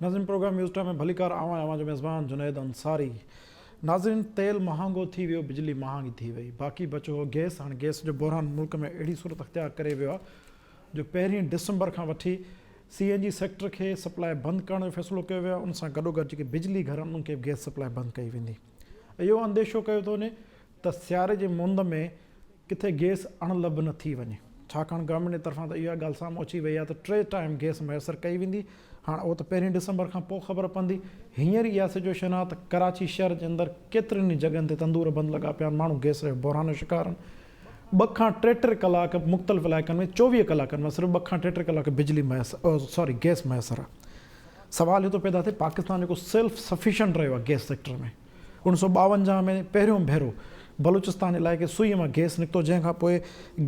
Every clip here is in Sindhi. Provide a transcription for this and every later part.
ناظرين پروگرام نيوز ٽائيم ۾ ڀليڪار آئون آهيان اوهان جو ميزبان جنيد انصاري ناظرين تيل مهانگو ٿي ويو بجلي مهانگي ٿي وئي باقي بچو هو گئس هاڻي گئس جو بحران ملڪ ۾ اهڙي صورت اختيار ڪري ويو آهي جو پهرين ڊسمبر کان وٺي سي اين جي سيڪٽر کي سپلاء بند ڪرڻ جو فيصلو ڪيو ويو آهي ان سان گڏوگڏ جيڪي بجلي گهر آهن انهن کي به گئس سپلاء بند ڪئي ويندي اهو انديشو ڪيو ٿو وڃي ته سياري جي مند ۾ ڪٿي گئس اڻ لڀ نه ٿي وڃي. ڇاڪاڻ گورنمينٽ جي طرفان ته اها ڳالهه سامهون اچي وئي آهي ته ٽي ٽائيم گئس ميسر ڪئي ويندي. هاڻ اهو ته پهرين ڊسمبر کان پوء خبر پوندي. هينئر ئي اها سچوئيشن آهي ته ڪراچي شهر جي اندر ڪيترين ئي جڳهن تي تندور بند لڳا پيا آهن، ماڻهو گئس جي بحران جو شڪار آهن. ٻه کان ٽي ٽي ڪلاڪ مختلف علائقن ۾ 24 ڪلاڪن مان صرف ٻه کان ٽي ٽي ڪلاڪ بجلي ميسر سوري گئس ميسر آهي. سوال اهو ٿو پيدا ٿئي پاڪستان جيڪو سيلف سفيشنٽ رهيو آهي گئس سيڪٽر ۾ اڻ سو ٻاونجاهه ۾ پهريون ڀيرو بلوچستان علائقي سوئي مان گئس نڪتو جنهن کان پوء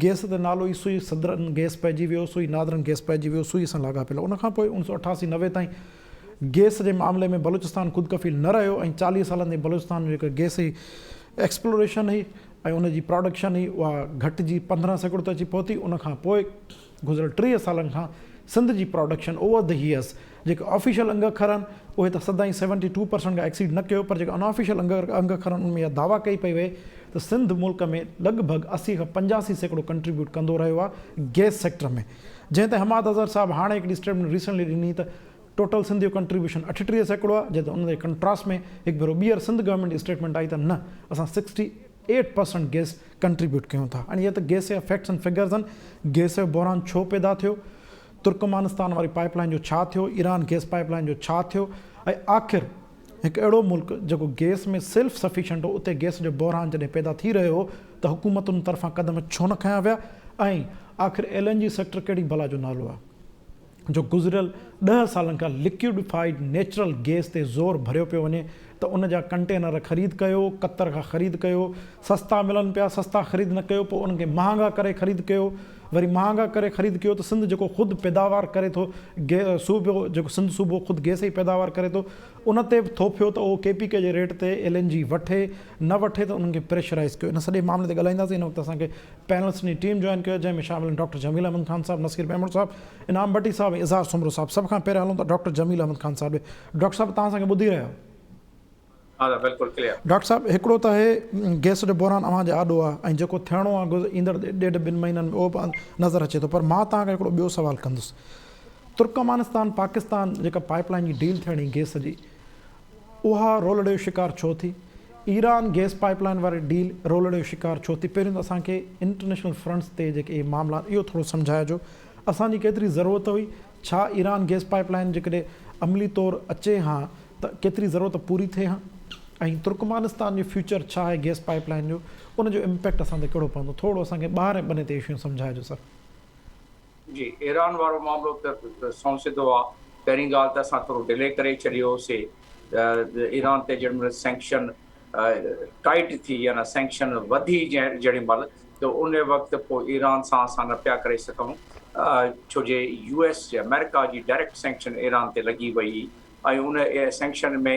گئس تي نالو ئي سوئي سدرن گئس پئجي ويو سوئي نادرن گئس پئجي ويو سوئي سان لاڳاپيل ان کان پوء اڻ سو اٺاسي نوي تائين گئس جي معاملي ۾ بلوچستان خود ڪفيل نه رهيو ۽ 40 سالن تائين بلوچستان جي جيڪا گئس جي ايڪسپلوريشن هئي ۽ ان جي پراڊڪشن هئي اها گهٽجي 15% تي اچي پهتي ان کان پوء گذريل 30 سالن کان سنڌ جي پراڊڪشن اوور the years جيڪي آفيشل انگ اکر آهن اهي ته سدائين سيونٽي ٽو پرسنٽ کان ايڪسيڊ نه ڪيو پر جيڪي ان آفيشل انگ اکر آهن ان ۾ اها دعويٰ ڪئي پئي وئي ته سنڌ ملڪ ۾ لڳ ڀڳ 80 کان 85% ڪنٽريبيوٽ ڪندو رهيو آهي گئس سيڪٽر ۾ جنهن تي حماد اظهر صاحب هاڻي هڪڙي اسٽيٽمينٽ ريسنٽلي ڏني ته ٽوٽل سنڌ جو ڪنٽريبيوشن 38% آهي جڏهن ته ان جي ڪنٽراسٽ ۾ هڪ ڀيرو ٻيهر سنڌ گورنمينٽ جي اسٽيٽمينٽ آئي ته نه اسان 68% گئس ڪنٽريبيوٽ ڪيون ٿا ۽ اهي ته گئس جا فيڪٽس اينڊ فگرز آهن. گئس جو بحران ڇو پيدا ٿيو؟ ترڪمانستان واري پائپ لائن جو ڇا ٿيو؟ ايران گئس پائپ لائن جو ڇا ٿيو؟ ۽ آخر هڪ اهڙو ملڪ جيڪو گئس ۾ سيلف سفيشنٽ هو اتي گئس جو بحران جڏهن پيدا ٿي رهيو هو ته حڪومتن طرفان قدم ڇو نه کنيا ويا؟ ۽ آخر ايل اين جي سيڪٽر ڪهڙي بلا جو نالو آهي؟ جو گذريل 10 سالن کان لڪيوڊفائيڊ نيچرل گئس تي زور ڀريو پيو وڃي ته ان جا ڪنٽينر خريد ڪيو، قطر کان خريد ڪيو، سستا ملن پيا، سستا خريد نه ڪيو پوء انهن کي مهانگا ڪري خريد ڪيو، وري مهانگا ڪري خريد ڪيو ته سنڌ جيڪو خود پيداوار ڪري ٿو صوبو جيڪو سنڌ صوبو خود گئس جي پيداوار ڪري ٿو ان تي به ٿوڦيو ته اهو ڪي پي ڪي جي ريٽ تي ايل اين جي وٺي نه وٺي ته انهن کي پريشرائيز ڪيو ان سڄي معاملي تي ڳالهائينداسين هن وقت اسان کي پينلسٽن جي ٽيم جوائن ڪيو جنهن ۾ شامل آهن ڊاڪٽر جميل احمد خان صاحب، نصير ميمڻ صاحب، انعام ڀٽي صاحب ۽ اظهار سومرو صاحب. سڀ کان پهريان هلون ٿا ڊاڪٽر جميل احمد خان صاحب ڏي. ڊاڪٽر صاحب توهان اسان کي ٻڌي رهيا آهيو؟ ها سر بلڪل ڪليئر. ڊاڪٽر صاحب هڪڙو ته اهي گئس جو بحران اوهان جي آڏو آهي ۽ جيڪو ٿيڻو آهي ايندڙ ڏيڍ ٻن مهينن ۾ اهو به نظر اچي ٿو پر مان توهان کان هڪڙو ٻيو سوال ڪندس ترڪمانستان پاڪستان جيڪا پائپ لائن جي ڊيل ٿيڻي گئس جي اها رولڙي جو شڪار ڇو ٿي؟ ايران گئس پائپ لائن واري ڊيل رولڙي جو شڪار ڇو ٿي؟ پهريون ته اسان کي انٽرنيشنل فرنٽس تي جيڪي اهي معاملا آهن اهو ٿورو سمجهائجو. اسان جي ڪيتري ضرورت هئي؟ ڇا ايران گئس پائپ لائن جيڪڏهن عملي طور اچي هان ته ڪيتري ضرورت پوري ٿئي هان؟ ۽ ترڪمانستان جو فيوچر ڇا آهي گئس پائپ لائن جو؟ ان جو امپيڪٽ اسان تي ڪهڙو پوندو؟ ٿورو اسان کي ٻاهر ۽ ٻني تي اشوون سمجهائجو سر. جي ايران وارو معاملو ته سنئون سڌو آ پهرين ڳالهه ته اسان ٿورو ڊلي ڪري ڇڏيو هوسي ايران تي جهڙي مهل سينڪشن ٽائيٽ ٿي يعنيٰ سينڪشن وڌي جهڙي مهل ته ان وقت پوء ايران سان اسان نه پيا ڪري سگهون ڇو جي يو ايس آمريڪا جي ڊائريڪٽ سينڪشن ايران تي لڳي وئي ۽ ان سينڪشن ۾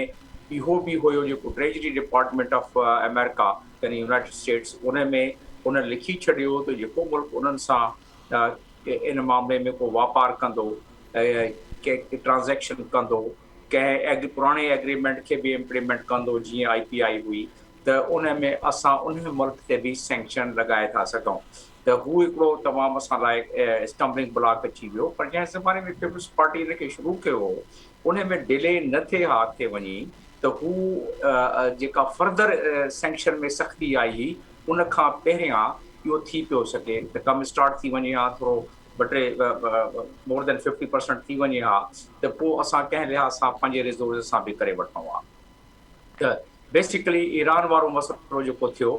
اهو به هيو جيڪو ٽريجري ڊپارٽمينٽ آف آمريڪا يعني يونائيٽيڊ اسٽيٽس ان ۾ ان لکي ڇڏيو ته جيڪو ملڪ انهن سان ان معاملي ۾ ڪو واپار ڪندو، ڪي ٽرانزيڪشن ڪندو، ڪنهن پراڻي ايگريمينٽ کي به امپليمينٽ ڪندو جيئن آء پي آء هئي ته ان ۾ اسان ان ملڪ تي به سينڪشن لڳائي ٿا سگهون ته هو هڪڙو تمام اسان لاء اسٽمبلنگ بلاڪ اچي ويو پر جنهن زماني ۾ پيپلز پارٽي ان کي شروع ڪيو هو ان ۾ ڊلي نه ٿئي ها اڳتي وڃي ته هو جيڪا فردر سينڪشن ۾ سختي آئي هئي ان کان پهريان اهو ٿي پيو سگهي ته ڪم اسٽارٽ ٿي وڃي ها ٿورو ٻه ٽي مور دين 50% ٿي وڃي ها ته پوء اسان ڪنهن لحاظ سان پنهنجي ريسورسز سان به ڪري وٺون ها ته بيسيڪلي ايران وارو مسئلو جيڪو ٿيو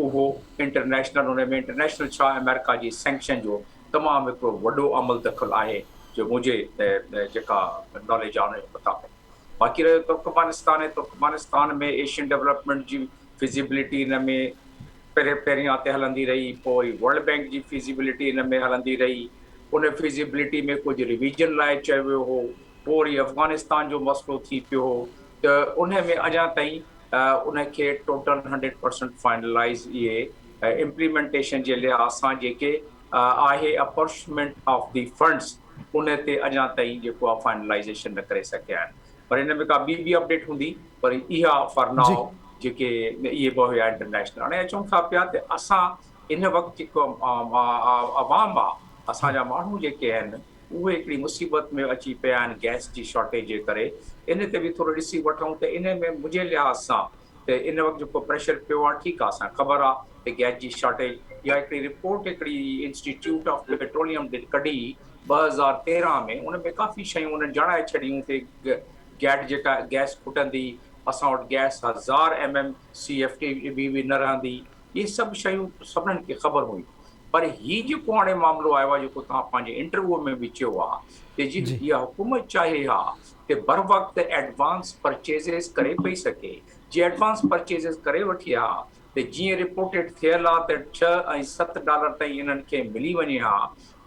اهو انٽرنيشنل ان ۾ انٽرنيشنل ڇا آمريڪا جي سينڪشن جو تمام هڪڙو وڏو عمل دخل آهي جو منهنجي جيڪا ناليج آهي ان جي مطابق باقي رهيو ترڪمانستان ترڪمانستان ۾ ايشين ڊولپمينٽ جي فزيبلٽي ان ۾ پهرين پهريان تي هلندي رهي پوء وري ورلڊ بئنڪ جي فزيبلٽي ان ۾ هلندي رهي ان فزيبلٽي ۾ ڪجهه ريويزن لاء چيو ويو هو پوء وري افغانستان جو مسئلو ٿي پيو هو ته ان ۾ اڃا تائين ان کي ٽوٽل 100% فائنلائز اهي امپليمينٽيشن جي لحاظ سان جيڪي آهي اپورشنمينٽ آف the funds ان تي اڃا تائين جيڪو آهي فائنلائيزيشن نه ڪري سگهيا آهن پر ان ۾ ڪا ٻي به اپڊيٽ هوندي پر اها فار now جيڪي اهي ٻه هيا انٽرنيشنل هاڻي اچون ٿا پيا ته اسان ان وقت جيڪو عوام آهي اسان جا ماڻهو جيڪي آهن اهي هڪڙي مصيبت ۾ اچي پيا آهن گئس جي شارٽيج جي ڪري ان تي به ٿورو ڏسي وٺون ته ان ۾ منهنجي لحاظ سان ته ان وقت جيڪو پريشر پيو آهي ٺيڪ آهي اسان کي خبر آهي ته گئس جي شارٽيج يا هڪڙي رپورٽ هڪڙي انسٽيٽيوٽ آف پيٽروليم ڪڍي 2013 ۾ ان ۾ ڪافي شيون انهن ڄاڻائي ڇڏيون ته گيٽ جيڪا گئس کٽندي اسان وٽ gas 1000 M M C F T به نه رهندي اهي سڀ شيون سڀنن کي خبر هيون پر هي جيڪو هاڻي معاملو آيو آهي جيڪو توهان پنهنجي انٽرويو ۾ به چيو آهي ته جي اها حڪومت چاهي ها ته بروقت ايڊوانس پرچيزز ڪري پئي سگهي جي ايڊوانس پرچيزز ڪري وٺي ها ته جيئن رپورٽيڊ ٿيل آهي ته 6 ۽ 7 ڊالر تائين انهن کي ملي وڃي ها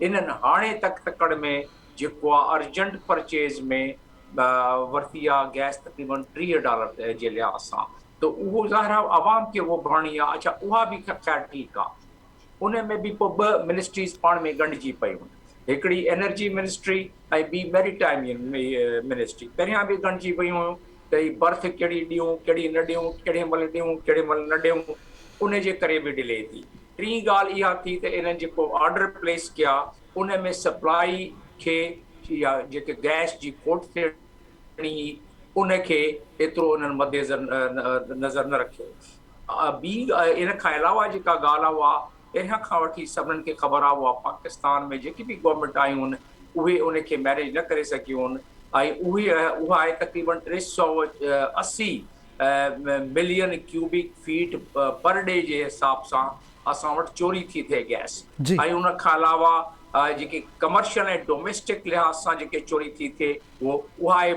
انهن هاڻي تڪ تڪڙ ۾ جيڪو آهي ارجنٽ پرچيز ۾ ورتي آهي گئس تقريبن 30 ڊالر جي لحاظ سان ته اهو ظاهر آهي عوام کي اهو ڀرڻي آهي اڇا اها به خير ٺيڪ آهي ان ۾ به پوء ٻه منسٽريز پاڻ ۾ ڳنڍجي پيون، هڪڙي انرجي منسٽري ۽ ٻي ميريٽائيم منسٽري. پهريان به ڳنڍجي ويون هيون ته هي برٿ ڪهڙي ڏيون، ڪهڙي نه ڏيون، ڪهڙي مهل ڏيون، ڪهڙي مهل نه ڏيون، ان جي ڪري به ڊلي ٿي. ٽين ڳالهه اها ٿي ته انهن جيڪو آرڊر پليس ڪيا، ان ۾ سپلائي کي يا جيڪي گئس جي کوٽ ٿيڻي هئي، ان کي ايترو انهن مد نظر نه رکيو. ٻي ان کان علاوه جيڪا ڳالهه آهي اها پهريان کان وٺي سڀنن کي خبر آهي اها پاڪستان ۾ جيڪي به گورنمينٽ آيون آهن اهي ان کي مينيج نه ڪري سگهيون آهن ۽ اهي اها آهي تقريبن 380 ملين ڪيوبڪ فيٽ پر ڊي جي حساب سان اسان وٽ چوري ٿي ٿئي گئس ۽ ان کان علاوه جيڪي ڪمرشل ۽ ڊوميسٽڪ لحاظ سان جيڪي چوري ٿي ٿئي اها آهي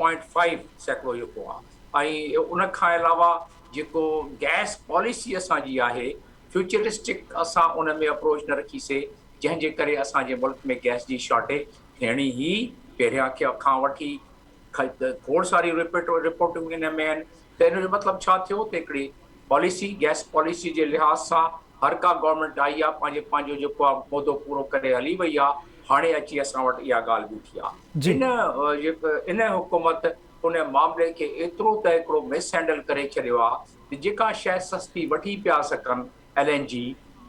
12.5% جيڪو آهي ۽ ان کان علاوه جيڪو گئس پاليسي اسان جي آهي فيوچرسٽڪ اسان ان ۾ اپروچ نه رکي سي جنهن جي ڪري اسان جي ملڪ ۾ گئس جي شارٽيج ٿيڻي هئي پهريان کان وٺي کوڙ ساريون رپورٽون ان ۾ آهن ته ان جو مطلب ڇا ٿيو ته هڪڙي پاليسي گئس پاليسي جي لحاظ سان هر ڪا گورنمينٽ آئي آهي پنهنجي پنهنجو جيڪو آهي مدو پورو ڪري هلي وئي آهي هاڻي اچي اسان وٽ اها ڳالهه بيٺي آهي ان حڪومت ان معاملي کي ايترو ته هڪڙو مس هينڊل ڪري ڇڏيو آ ته جيڪا شيء سستي وٺي پيا سگهن ايل اين جي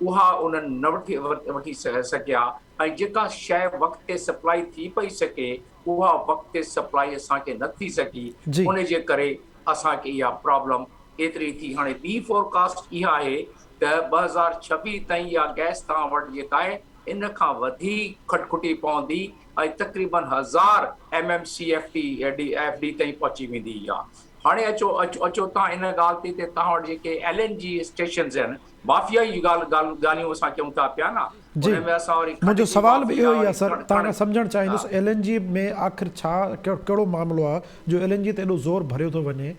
اها انهن نه وٺي وٺي سگهيا ۽ جيڪا شيء وقت تي سپلائي ٿي پئي سگهي اها وقت تي سپلائي اسان کي نه ٿي سگهي ان جي ڪري اسان کي اها پرابلم ايتري ٿي هاڻي ٻي فورڪاسٽ اها آهي ته 2026 تائين اها گئس توهان وٽ جيڪا آهي ان کان وڌيڪ کٽکٽي پوندي ۽ تقريبن 1000 M M C F T F D تائين پهچي ويندي اها هاڻي اچو اچو تان ان ڳالهه تي ته توهان وٽ جيڪي ايل اين جي اسٽيشنز آهن مافيا جي ڳالهه ڳالهيون اسان ڪيون ٿا پيا نه جي ان ۾ اسان وري منهنجو کنڊ جي سوال به مافيا اهو ئي وري آهي سر توهان کان سمجهڻ چاهيندس ايل اين جي ۾ آخر ڇا ڪهڙو معاملو آهي جو ايل اين جي تي ايڏو زور ڀريو ٿو وڃي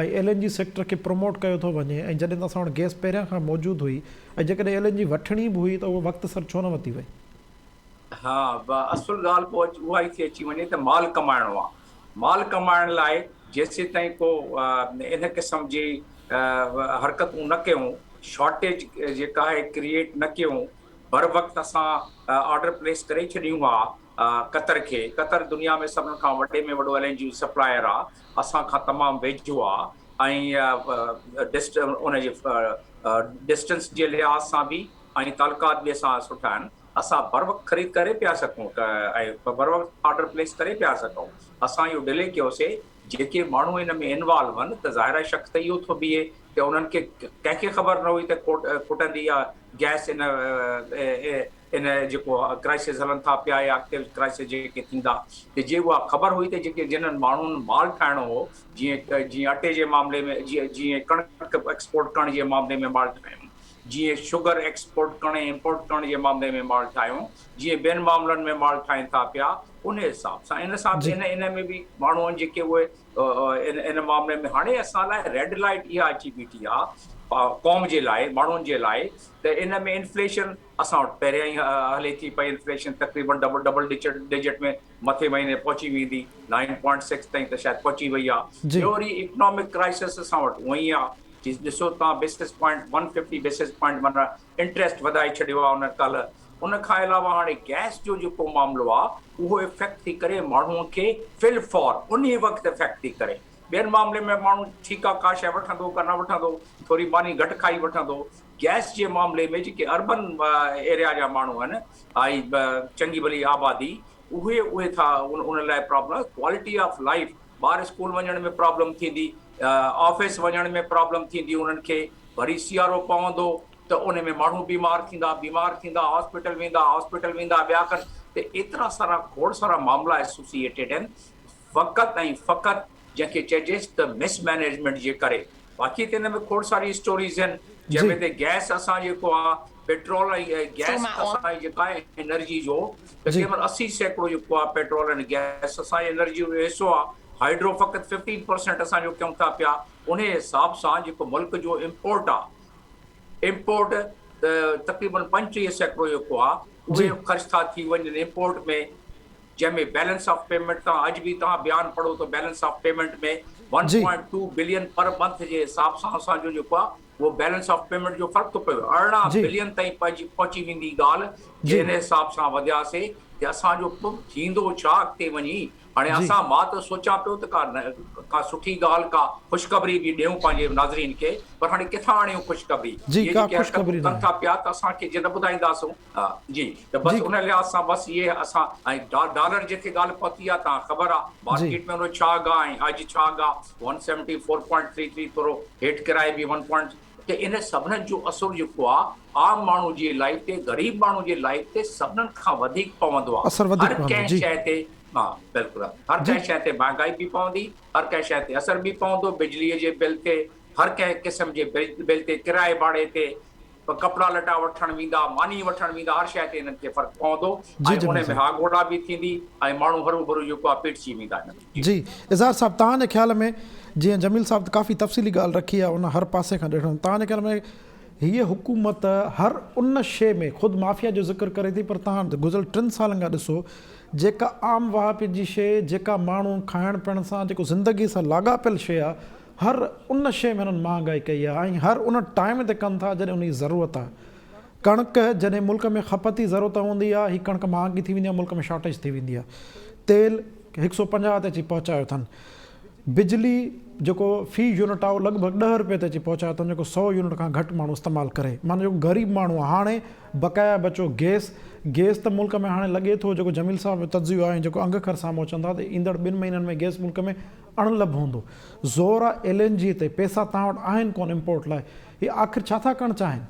۽ ايل اين جي سيڪٽر کي پروموٽ ڪيو ٿو وڃي ۽ جڏهن ته اسان وٽ گئس پهريان کان موجود هئي ۽ جيڪڏهن ايل اين جي وٺڻي به هئي ته اهو وقت سر ڇو نه ورتي وئي؟ ها اصل ڳالهه پوء اها ئي ٿي اچي وڃي ته مال ڪمائڻو آ. مال ڪمائڻ لاء جيسيتائين ڪو ان قسم جي حرڪتون نه ڪيون، شارٽيج جيڪا آهي ڪريئيٽ نه ڪيون، بروقت اسان آرڊر پليس ڪري ڇڏيون ها قطر کي، قطر دنيا ۾ سڀن کان وڏي ۾ وڏو ايل اين جي سپلائر آ، اسان کان تمام ويجهو آ ۽ ان جي ڊسٽنس جي لحاظ سان به ۽ تعلقات به اسان جا سٺا آهن. اسان بروقت خريد ڪري پيا سگهون ۽ بروقت آرڊر پليس ڪري پيا سگهون اسان اهو ڊلي ڪيوسي جيڪي ماڻهو ان ۾ انوالو هن ته ظاهر آهي شڪ ته اهو ٿو بيهي ته انهن کي ڪنهن کي خبر نه هئي ته کوٽ کٽندي يا گئس ان ان جيڪو ڪرائسز هلن ٿا پيا يا اڳتي ڪرائسز جيڪي ٿيندا ته جي اها خبر هئي ته جيڪي جنھن ماڻهن مال ٺاهڻو هو جيئن جيئن اٽي جي معاملي ۾ جيئن جيئن ڪڻڪ ايڪسپورٽ ڪرڻ جي معاملي ۾ مال ٺاهيون جيئن شگر ايڪسپورٽ ڪرڻ ۽ امپورٽ ڪرڻ جي معاملي ۾ مال ٺاهيون، جيئن ٻين معاملن ۾ مال ٺاهين ٿا پيا، ان حساب سان ان سان ان ان ۾ به ماڻهو آهن جيڪي اهي ان ان معاملي ۾ هاڻي اسان لاء ريڊ لائيٽ اها اچي بيٺي آهي قوم جي لاء ماڻهن جي لاء ته ان ۾ انفليشن اسان وٽ پهريان ئي هلي ٿي پئي انفليشن تقريبن ڊبل ڊبل ڊجٽ ۾ مٿي مهيني پهچي ويندي نائن پوائنٽ سڪس تائين ته شايد پهچي وئي آهي ٻيو وري اڪنامڪ ڪرائسس اسان وٽ اونئن ئي آهي جي ڏسو توهان basis point one fifty basis point معنيٰ انٽريسٽ وڌائي ڇڏيو آهي انهن ڪالهه ان کان علاوه هاڻي گئس جو جيڪو معاملو آ اهو افيڪٽ ٿي ڪري ماڻهو کي في الفور انهي وقت افيڪٽ ٿي ڪري. ٻين معاملي ۾ ماڻهو ٺيڪ آ ڪا شيء وٺندو ڪا نه وٺندو، ٿوري ماني گهٽ کائي وٺندو. گئس جي معاملي ۾ جيڪي اربن ايريا جا ماڻهو آهن ۽ چڱي ڀلي آبادي اهي اهي ٿا ان لاء پرابلم ڪوالٽي آف لائيف ٻار اسڪول وڃڻ ۾ پرابلم ٿيندي آفيس وڃڻ ۾ پرابلم ٿيندي انهن کي وري سيارو پوندو ته ان ۾ ماڻهو بيمار ٿيندا بيمار ٿيندا هاسپيٽل ويندا هاسپيٽل ويندا ٻيا ڪن ته ايترا سارا کوڙ سارا معاملا ايسوسيئيٽيڊ آهن فقط ۽ فقط جنهن کي چئجي ته مس مئنيجمينٽ جي ڪري باقي ته ان ۾ کوڙ ساري اسٽوريز آهن جنهن ۾ ته گئس اسان جيڪو آ پيٽرول ۽ گئس اسان جي جيڪا آهي انرجي جو تقريبن 80% جيڪو آ پيٽرول ۽ گئس اسان جي انرجي جو حصو آ هائيڊرو فقط 15% اسان جو ڪيون ٿا پيا انهي حساب سان جيڪو ملڪ جو امپورٽ آ امپورٽ تقريبن 35% جيڪو آ اهي خرچ ٿا ٿي وڃن امپورٽ ۾ جنهن ۾ بيلنس آف پيمينٽ تان اڄ به توهان بيان پڙهو ته balance of payment ۾ one point two billion per month جي حساب سان اسان جو جيڪو آهي اهو بيلنس آف پيمينٽ جو فرق ٿو پوي 18 بلين تائين پنهنجي پهچي ويندي ڳالهه جي ان حساب سان وڌياسي ته اسان جو ٿيندو ڇا اڳتي وڃي هاڻي اسان مان ته سوچان پيو ته ڪا ڪا سٺي ڳالهه ڪا خوشخبري به ڏيون پنهنجي ناظرين کي پر هاڻي ڪٿان آڻيون خوشخبري جي ڪا خوشخبري ڪن ٿا پيا ته اسان کي جي نه ٻڌائينداسون ها جي ته بس ان لحاظ سان بس اهي اسان ۽ ڊالر جتي ڳالهه پهتي آهي تان خبر آهي مارڪيٽ ۾ ان جو ڇا اگهه آهي ۽ اڄ ڇا اگهه آهي one seventy four point three three ٿورو هيٺ ڪرائي به ون پوائنٽ ته ان سڀنن جو اثر جيڪو آهي عام ماڻهو جي لائف تي غريب ماڻهو جي لائف تي سڀنن کان وڌيڪ پوندو آهي اثر وڌيڪ هر پوندو ڪنهن جي شيء تي ها بلڪل هر ڪنهن شيء تي مهانگائي به پوندي هر ڪنهن شيء تي اثر به پوندو بجلي جي بل تي هر ڪنهن قسم جي بل تي ڪرائي ڀاڙي تي ڪپڙا لٽا وٺڻ ويندا، ماني وٺڻ ويندا، هر شيء تي هنن کي فرق پوندو جي ۽ جميل انهي ۾ صاحب. ها گهوڙا به ٿيندي ۽ ماڻهو هروڀرو جيڪو آهي پيٽجي ويندا هن ۾. جي. جي اظهار صاحب توهان جي خيال ۾ جيئن جميل صاحب ته ڪافي تفصيلي ڳالهه رکي آهي ان هر پاسي کان ڏٺو توهان جي خيال ۾ هيء حڪومت هر ان شيء ۾ خود مافيا جو ذڪر ڪري ٿي پر توهان گذريل ٽن سالن کان ڏسو جيڪا عام واهپي جي شيء جيڪا ماڻهو کائڻ پيئڻ سان جيڪو زندگي سان لاڳاپيل شيء آهي هر ان شيء ۾ هنن مهانگائي ڪئي آهي ۽ هر ان ٽائيم تي ڪن ٿا جڏهن ان جي ضرورت آهي. ڪڻڪ جڏهن ملڪ ۾ کپت جي ضرورت هوندي آهي هي ڪڻڪ مهانگي ٿي ويندي آهي ملڪ ۾ شارٽيج ٿي ويندي آهي. تيل هڪ سئو 50 تي اچي پهچايو اٿن. بجلي جيڪو في يونٽ آهي اهو لڳ ڀڳ 10 روپيه تي اچي پهچايو اٿن جيڪو سئو يونٽ کان گهٽ ماڻهو استعمال ڪري معنيٰ جيڪو غريب ماڻهو آهي هاڻي بقايا بچو گئس گئس ته ملڪ ۾ هاڻي لڳي ٿو جيڪو جميل صاحب جو تجزيو آهي ۽ جيڪو انگ اکر سامهون اچن ٿا ته ايندڙ ٻن مهينن ۾ گئس ملڪ ۾ اڻلڀ هوندو. زور آ ايل اين جي تي، پئسا توهان وٽ آهن ڪونه امپورٽ لاء. هي آخر ڇا ٿا ڪرڻ چاهين؟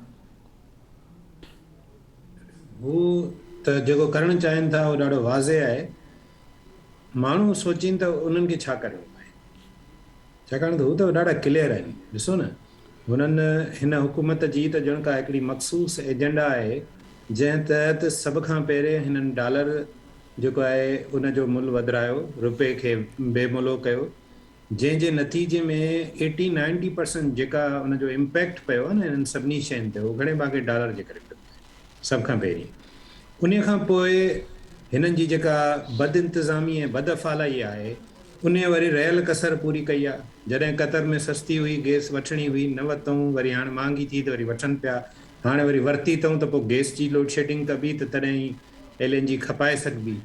هو ته جيڪو ڪرڻ چاهين ٿا اهو ڏاڍو واضح آهي. ماڻهو سوچين ته انهن کي ڇا ڪرڻو آهي. ڇاڪاڻ ته هو ته ڏاڍا ڪليئر آهن. ڏسو نه هنن هن حڪومت جي ته ڄڻ ڪا هڪڙي مخصوص ايجنڊا آهي جنهن تحت سڀ کان پهرين هنن ڊالر جيڪو آهي ان جو ملهه وڌرايو، رپئي کي بي ملهو ڪيو، جنهن جي نتيجي ۾ ايٽي نائنٽي پرسنٽ جيڪا ان جو امپيڪٽ پيو آهي نه انهن سڀني شين تي اهو گهڻي ڀاڱي ڊالر جي ڪري پيو آهي سڀ کان پهرين انهي کان پوء هنن جي جيڪا بد انتظامي ۽ بد افعالائي آهي انهي وري رهيل ڪسر پوري ڪئي آهي جڏهن قطر ۾ سستي هئي گئس وٺڻي هئي نه ورتئون وري هاڻ مهانگي ٿي ته وري وٺن پيا هاڻ وري ورتي اٿئون ته پوء گئس جي لوڊشيڊنگ ڪبي ته تڏهن ئي ايل اين جي کپائي سگهبي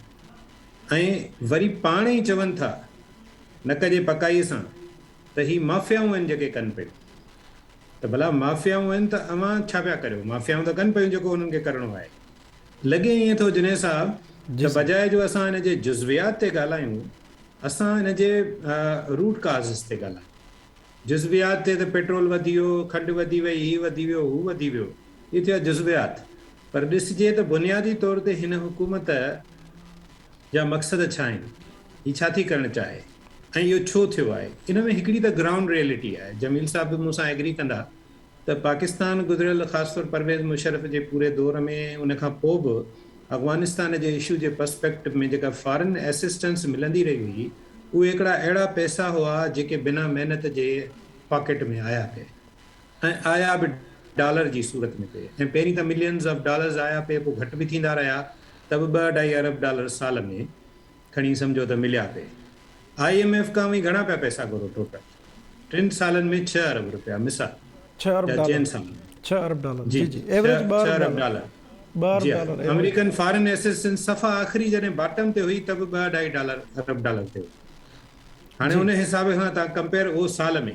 ۽ وري پاڻ ئي چون ٿا نڪ جي پڪائي سان ته هي مافيائون آهن جيڪي ڪن پيون ته ڀلا مافيائون آهن ته اوهان ڇا پيا ڪريو مافيائون ته ڪن پيون جيڪو انهن کي ڪرڻو آهي لڳي ائين ٿو جنيد صاحب ته بجاء جو اسان ان جي جزويات تي ڳالهايون اسان ان جي روٽ ڪازز تي ڳالهايون جزويات تي ته پيٽرول وڌي ويو کنڊ وڌي وئي هي وڌي ويو هو وڌي ويو اهي ٿيا جزويات پر ڏسجي ته بنيادي طور تي هن حڪومت جا مقصد ڇا آهن، هي ڇا ٿي ڪرڻ چاهي ۽ اهو ڇو ٿيو آهي؟ ان ۾ هڪڙي ته گرائونڊ ريئلٽي آهي، جميل صاحب به مون سان ايگري ڪندا ته پاڪستان گذريل خاص طور پرويز مشرف جي پوري دور ۾ ان کان پوء به افغانستان جي اشو جي پرسپيڪٽو ۾ جيڪا فارن ايسسٽنس ملندي رهي هئي اهي هڪڙا اهڙا پئسا هئا جيڪي بنا محنت جي پاڪيٽ ۾ آيا پئي. ۽ آيا به ڊالر جي صورت ۾ پئي ۽ پهرين ته ملينز آف ڊالرز آيا پئي پوء گهٽ به ٿيندا رهيا ته به ٻه اڍائي ارب ڊالر سال ۾ کڻي سمجهو ته مليا پئي. I M F کان اوهين گهڻا پيا پئسا گهرو ٽوٽل ٽن سالن ۾ ڇهه ارب رپيا مثال ڇهه ارب يا ڊالر چئن سالن ۾ ڇهه ارب ڊالر جي جي جي ايوريج ٻه ڇهه ارب ارب ڊالر ڊالر. ٻه ارب جي ها ڊالر آمريڪن فارن اسسٽنس صفا آخري جڏهن باٽم تي هئي ته به ٻه اڍائي ڊالر ارب ڊالر تي هئي. هاڻي ان حساب سان توهان ڪمپيئر اهو سال ۾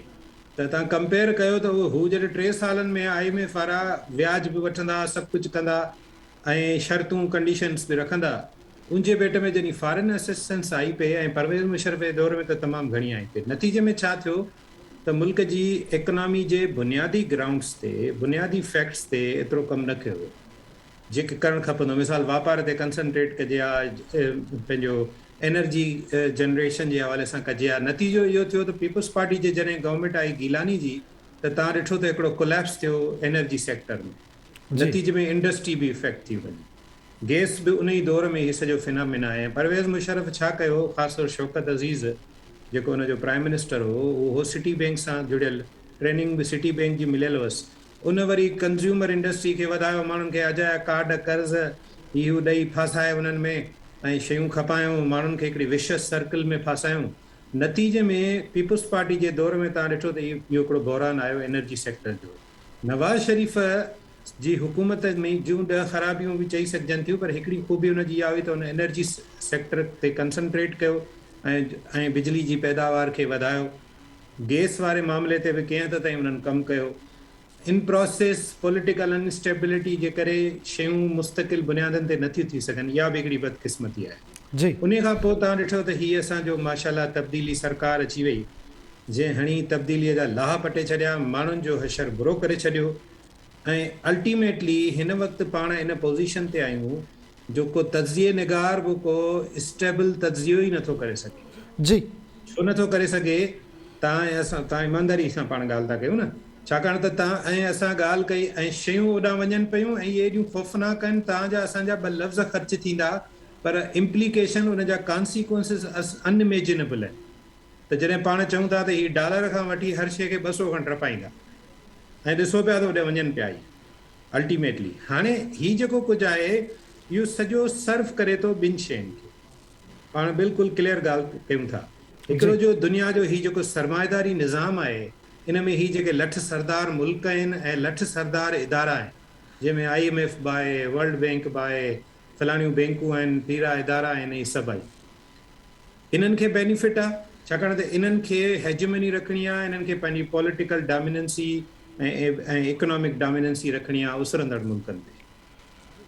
ته توهان ڪمپيئر ڪيو ته اهو هو جڏهن ٽي سالن ۾ I M F وارا وياج به وٺندا سڀ ڪجهه ڪندا ۽ شرطون ڪنڊيشنس به رکندا ان جي ڀيٽ ۾ جڏهن فارن اسسٽنس آئي پئي ۽ پرويز مشرف جي دور ۾ ته تمام گهڻي آئي پئي نتيجي ۾ ڇا ٿيو ته ملڪ جي ايڪنامي جي بنيادي گرائونڊس تي بنيادي فيڪٽس تي ايترو ڪم نه ڪيو ويو جيڪي ڪرڻ کپندو مثال واپار تي ڪنسنٽريٽ ڪجي ها پنهنجو انرجي جنريشن جي حوالي سان ڪجي ها نتيجو اهو ٿيو ته پيپلز پارٽي جي جڏهن گورنمينٽ آئي گيلاني جي ته توهان ڏٺو ته هڪڙو ڪوليپس ٿيو انرجي سيڪٽر ۾ نتيجي ۾ انڊسٽري به افيڪٽ ٿي وڃي گيس به ان ئي دور ۾ هي سڄو فنامينا آهي ۽ پرويز مشرف ڇا ڪيو خاص طور شوڪت عزيز جيڪو ان جو پرائم منسٽر هو اهو هو سٽي بينڪ سان جڙيل ٽريننگ به سٽي بينڪ جي مليل هئس ان وري ڪنزيومر انڊسٽري کي وڌايو ماڻهن کي اجايا ڪارڊ قرض هي هو ڏئي ڦاسائي انهن ۾ ۽ شيون کپايون ماڻهن کي هڪڙي وشس سرڪل ۾ ڦاسايون نتيجي ۾ پيپلز پارٽي جي دور ۾ توهان ڏٺو ته اهو هڪڙو بحران آيو انرجي سيڪٽر جو نواز شريف جي حڪومت ۾ جون ڏهه خرابيون به چئي سگهجن ٿيون پر هڪڙي خوبي ان جي اها هئي ته ان انرجي سيڪٽر تي ڪنسنٽريٽ ڪيو ۽ ۽ بجلي جي پيداوار کي وڌايو. گيس واري معاملي تي به ڪنهن حد تائين انهن ڪم ڪيو. ان پراسيس پوليٽيڪل انسٽيبلٽي جي ڪري شيون مستقل بنيادن تي نٿيون ٿي سگهن اها به هڪڙي بدقسمتي آهي. جي. انهي کان پوء توهان ڏٺو ته هي اسان جو ماشاءالله تبديلي سرڪار اچي وئي جنهن هڻي تبديلي جا لاهه پٽي ڇڏيا ماڻهن جو حشر برو ڪري ڇڏيو ۽ الٽيميٽلي هن وقت پاڻ ان پوزيشن تي آهيون جو ڪو تجزيي نگار به ڪو اسٽيبل تجزيو ئي نٿو ڪري سگهي. جي. ڇو نٿو ڪري سگهي؟ توهان ۽ اسان توهان ايمانداري سان پاڻ ڳالهه ٿا ڪيون نه ڇاڪاڻ ته توهان ۽ اسان ڳالهه ڪئي ۽ شيون اوڏانهن وڃن پيون ۽ اهي ايڏيون خوفناڪ آهن توهان جا اسان جا ٻه لفظ خرچ ٿيندا پر امپليڪيشن ان جا ڪانسيڪوئنسز ان اميجنبل آهن ته جڏهن پاڻ چئون ٿا ته هي ڊالر کان وٺي هر شيء کي 200 کن ٽپائيندا ۽ ڏسو پيا ته اوڏي وڃن پيا هي الٽيميٽلي هاڻي هي جيڪو ڪجهه آهي اهو سڄو سرف ڪري ٿو ٻن شين کي پاڻ بلڪل ڪليئر ڳالهه ڪيون ٿا هڪڙو جو دنيا جو هي جيڪو سرمائيداري نظام آهي ان ۾ هي جيڪي لٺ سردار ملڪ آهن ۽ لٺ سردار ادارا آهن جنهن ۾ I M F به آهي ورلڊ بينڪ به آهي فلاڻيون بينڪون آهن پيرا ادارا آهن هي سڀ آهي انهن کي بينيفٽ آ ڇاڪاڻ ته انهن کي هيجمني رکڻي آ انهن کي پنهنجي پوليٽيڪل ڊاميننسي ۽ اڪنامڪ ڊاميننسي رکڻي آ اسرندڙ ملڪن تي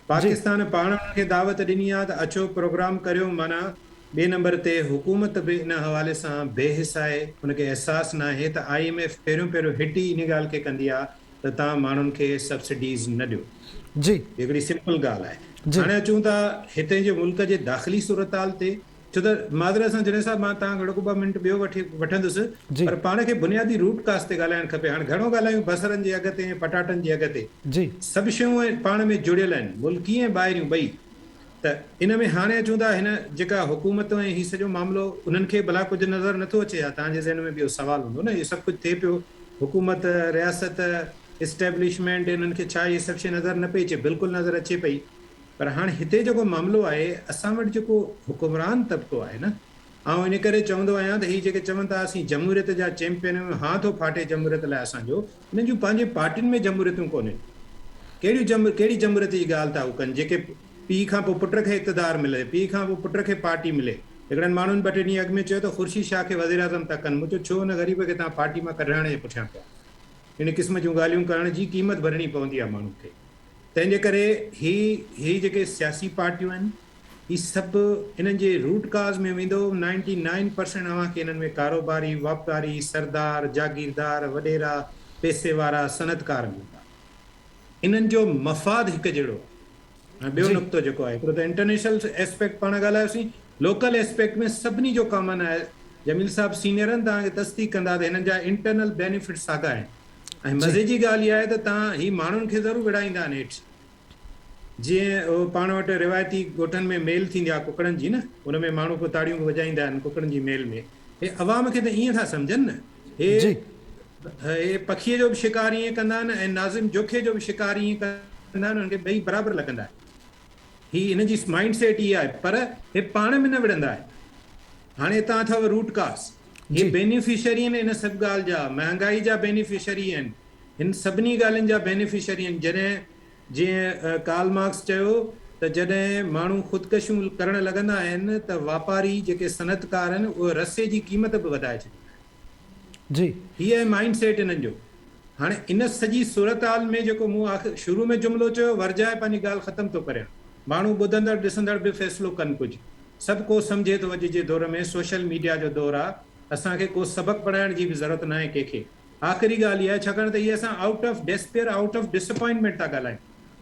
پاڪستان پاڻ انهن کي دعوت ڏني آ ته اچو پروگرام ڪريو معنيٰ ٻئي نمبر تي حڪومت به ان حوالي سان بي حس آهي ان کي احساس ناهي ته I M F پهريون پهريون هٽ ئي ان ڳالهه کي ڪندي آ ته توهان ماڻهن کي سبسڊيز نه ڏيو. جي. هي هڪڙي سمپل ڳالهه آهي. جي. هاڻي اچون ٿا هتي جي ملڪ جي داخلي صورتحال تي ڇو ته معذرت سان جنيد صاحب مان توهان کان رڳو ٻه منٽ ٻيو وٺي وٺندس جي. پر پاڻ کي بنيادي روٽ ڪاز تي ڳالهائڻ کپي. هاڻي گهڻو ڳالهايون بصرن جي اگهه تي ۽ پٽاٽن جي اگهه تي. جي. سڀ شيون پاڻ ۾ جڙيل آهن ملڪي ۽ ٻاهريون ٻئي. ته ان ۾ هاڻي اچون ٿا هن جيڪا حڪومت ۽ هي سڄو معاملو انهن کي ڀلا ڪجهه نظر نٿو اچي ڇا؟ توهان جي ذهن ۾ به اهو سوال هوندو نه اهو سڀ ڪجهه ٿئي پيو حڪومت، رياست، اسٽيبلشمينٽ انهن کي ڇا اهي سڀ شيء نظر نه پئي اچي؟ بلڪل نظر اچي پئي پر هاڻي هتي جيڪو معاملو آهي اسان وٽ جيڪو حڪمران طبقو آهي نه آئون ان ڪري چوندو آهيان ته هي جيڪي چون ٿا اسين جمهوريت جا چيمپين آهيون هان ٿو ڦاٽي جمهوريت لاء اسان جو انهن جون پنهنجي پارٽين ۾ جمهوريتون ڪونهن ڪهڙيون جم ڪهڙي جمهوريت جي ڳالهه ٿا هو ڪن جيڪي پيء کان پوء پٽ کي اقتدار ملي پيء کان پوء پٽ کي پارٽي ملي هڪڙن ماڻهن ٻه ٽي ڏينهن اڳ ۾ چيو ته خورشيد شاهه کي وزيراعظم ٿا ڪن مون چيو ڇو ان غريب کي توهان پارٽي مان ڪڍرائڻ جي پٺيان پيا ان قسم جون ڳالهيون ڪرڻ جي قيمت ڀرڻي پوندي آهي ماڻهن کي تنهن جي ڪري هي هي جيڪي سياسي پارٽيون آهن هي سڀ انهن جي روٽ ڪاز ۾ ويندو نائنٽي نائن پرسينٽ اوهان کي انهن ۾ ڪاروباري، واپاري، سردار، جاگيردار، وڏيرا، پئسي وارا، صنعتڪار ملندا. انهن جو مفاد هڪ جهڙو آهي. هاڻي ٻيو جي. نقطو جيڪو آهي هڪڙو ته انٽرنيشنل اسپيڪٽ پاڻ ڳالهايوسين، لوڪل اسپيڪٽ ۾ سڀني جو ڪامن آهي. جميل صاحب سينيئر آهن توهان کي تصديق ڪندا ته هنن جا انٽرنل بينيفٽ ساڳا آهن ۽ جي. مزي جي ڳالهه اها آهي ته توهان هي ماڻهن کي ضرور وڙهائيندا آهن هيٺ. جيئن پاڻ وٽ روايتي ڳوٺن ۾ ميل ٿيندي آهي ڪڪڙن جي نه ان ۾ ماڻهو پوء تاڙيون به وڄائيندا آهن ڪڪڙن جي ميل ۾ هي عوام کي ته ائين ٿا سمجهن نه هي جي. هي پکيء جو به شڪار ائين ڪندا آهن ۽ ناظم جوکي جو به شڪار ائين ڪندا آهن انهن کي ٻئي برابر لڳندا آهن هي هن جي مائنڊ سيٽ اها آهي پر هي پاڻ ۾ نه وڙهندا آهن هاڻي هتان اٿو روٽ ڪاز هي جي. بينيفشري آهن ان سڀ ڳالهه جا مهانگائي جا بينيفشري آهن هن سڀني ڳالهين جا بينيفشري آهن جڏهن جيئن ڪارل مارڪس چيو ته جڏهن ماڻهو خودڪشيون ڪرڻ لڳندا آهن ته واپاري جيڪي صنعتڪار آهن اهي رسي جي قيمت به وڌائي ڇڏيندا آهن. جي. هي آهي مائنڊ سيٽ انهن جو. هاڻي ان سڄي صورتحال ۾ جيڪو مون آخر شروع ۾ جملو چيو ورجائي پنهنجي ڳالهه ختم ٿو ڪريان. ماڻهو ٻڌندڙ ڏسندڙ به فيصلو ڪن ڪجهه. سڀ ڪو سمجهي ٿو اڄ جي دور ۾ سوشل ميڊيا جو دور آ اسان کي ڪو سبق پڙهائڻ جي به ضرورت ناهي ڪنهن کي. آخري ڳالهه اها آهي ڇاڪاڻ ته اهي اسان out of despair out of disappointment ٿا ڳالهايون.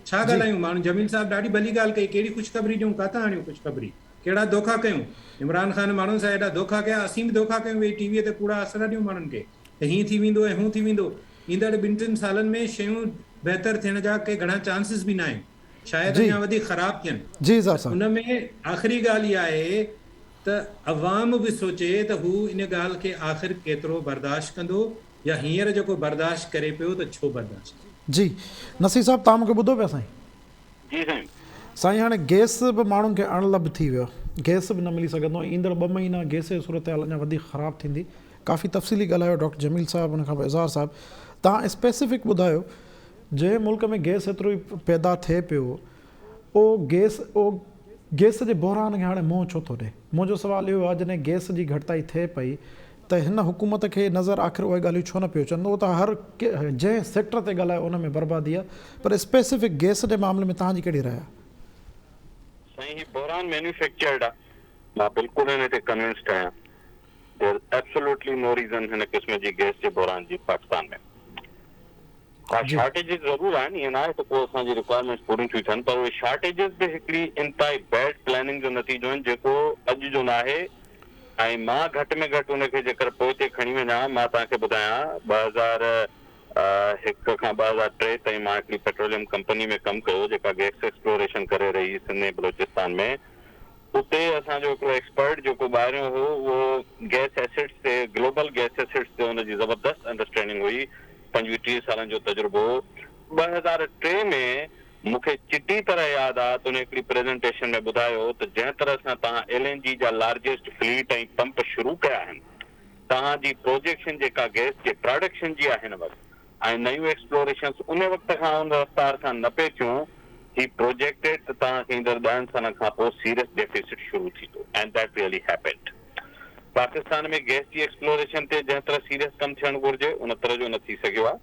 ڇا ڳالهايون ماڻهن جميل صاحب ڏاڍي ڀلي ڳالهه ڪئي ڪهڙي خوشخبري ڏيون ڪاٿان آڻيون خوشخبري ڪهڙا دوکا ڪيون عمران خان ماڻهن سان ايڏا دوکا ڪيا اسين به دوکا ڪيون ويهي ٽي وي تي ڪوڙا آسرا ڏيون ماڻهن کي ته هيئن ٿي ويندو ۽ هون ٿي ويندو ايندڙ ٻن ٽن سالن ۾ شيون بهتر ٿيڻ جا ڪي گهڻا چانسز به ناهن شايد اڃا وڌيڪ خراب ٿين ته ان ۾ آخري ڳالهه اها آهي ته عوام به سوچي ته هو ان ڳالهه کي آخر ڪيترو برداشت ڪندو يا هينئر جيڪو برداشت ڪري پيو ته ڇو برداشت ڪري. جي نصير صاحب توهان مونکي ٻڌو پيا سائين. جي سائين. سائين هاڻي گئس به ماڻهن کي اڻ لڀ ٿي ويو گئس به نه ملي سگهندو ۽ ايندڙ ٻه مهينا گئس جي صورتحال اڃا وڌيڪ خراب ٿيندي ڪافي تفصيلي ڳالهايو ڊاڪٽر جميل صاحب ان کان پوء اظهار صاحب توهان اسپيسفڪ ٻڌايو جنهن ملڪ ۾ گئس ايترو ئي پيدا ٿئي پيو او گئس او گئس جي بحران کي هاڻي منهن ڇو ٿو ڏئي؟ منهنجو سوال اهو آهي جڏهن گئس جي گهٽتائي ٿئي پئي ته هن حڪومت کي نظر آخر اهي ڳالهيون ڇو نه پيون اچن؟ اهو ته هر جنهن سيڪٽر تي ڳالهايو ان ۾ بربادي آهي پر اسپيسفڪ گئس جي معاملي ۾ توهان جي ڪهڙي راء آهي؟ سائين هي بحران مينوفيڪچرڊ آ مان بلڪل ان تي ڪنونسڊ آهيان there is absolutely no reason هن قسم جي گئس جي بحران جي پاڪستان ۾. ها شارٽيجز ضرور آهن ائين ناهي ته ڪو اسان جي رڪوائرمينٽس پوريون ٿيون ٿين پر اهي شارٽيجز به هڪڙي انتهائي بيڊ پلاننگ جو نتيجو آهن جيڪو اڄ جو ناهي ۽ مان گهٽ ۾ گهٽ ان کي جيڪر پوئتي کڻي وڃان مان توهان کي ٻڌايان 2001 کان 2003 تائين مان هڪڙي پيٽروليم ڪمپني ۾ ڪم ڪيو جيڪا گئس ايڪسپلوريشن ڪري رهي هئي سنڌ ۽ بلوچستان ۾ اتي اسان جو هڪڙو ايڪسپرٽ جيڪو ٻاهريون هو اهو گئس ايسيٽس تي گلوبل گئس ايسيٽس تي ان جي زبردست انڊرسٽينڊنگ هئي پنجويهه ٽيهه سالن جو تجربو هو 2003 ۾ مون کي چٽي طرح ياد آ ته ان هڪڙي پريزنٽيشن ۾ ٻڌايو ته جنهن طرح سان توهان ايل اين جي جا لارجيسٽ فليٽ ۽ پمپ شروع ڪيا آهن توهان جي پروجيڪشن جيڪا گئس جي پراڊڪشن جي آهي هن وقت ۽ نيون ايڪسپلوريشنز ان وقت کان ان رفتار سان نه پئي ٿيون، هي پروجيڪٽيڊ ته توهان کي ايندڙ ڏهن سالن کان پوء سيريس ڊيفيسٽ شروع ٿيندو and that really happened. Pakistan ۾ gas جي ايڪسپلوريشن تي جنهن طرح سيريس ڪم ٿيڻ گهرجي ان طرح جو نه ٿي سگهيو آهي،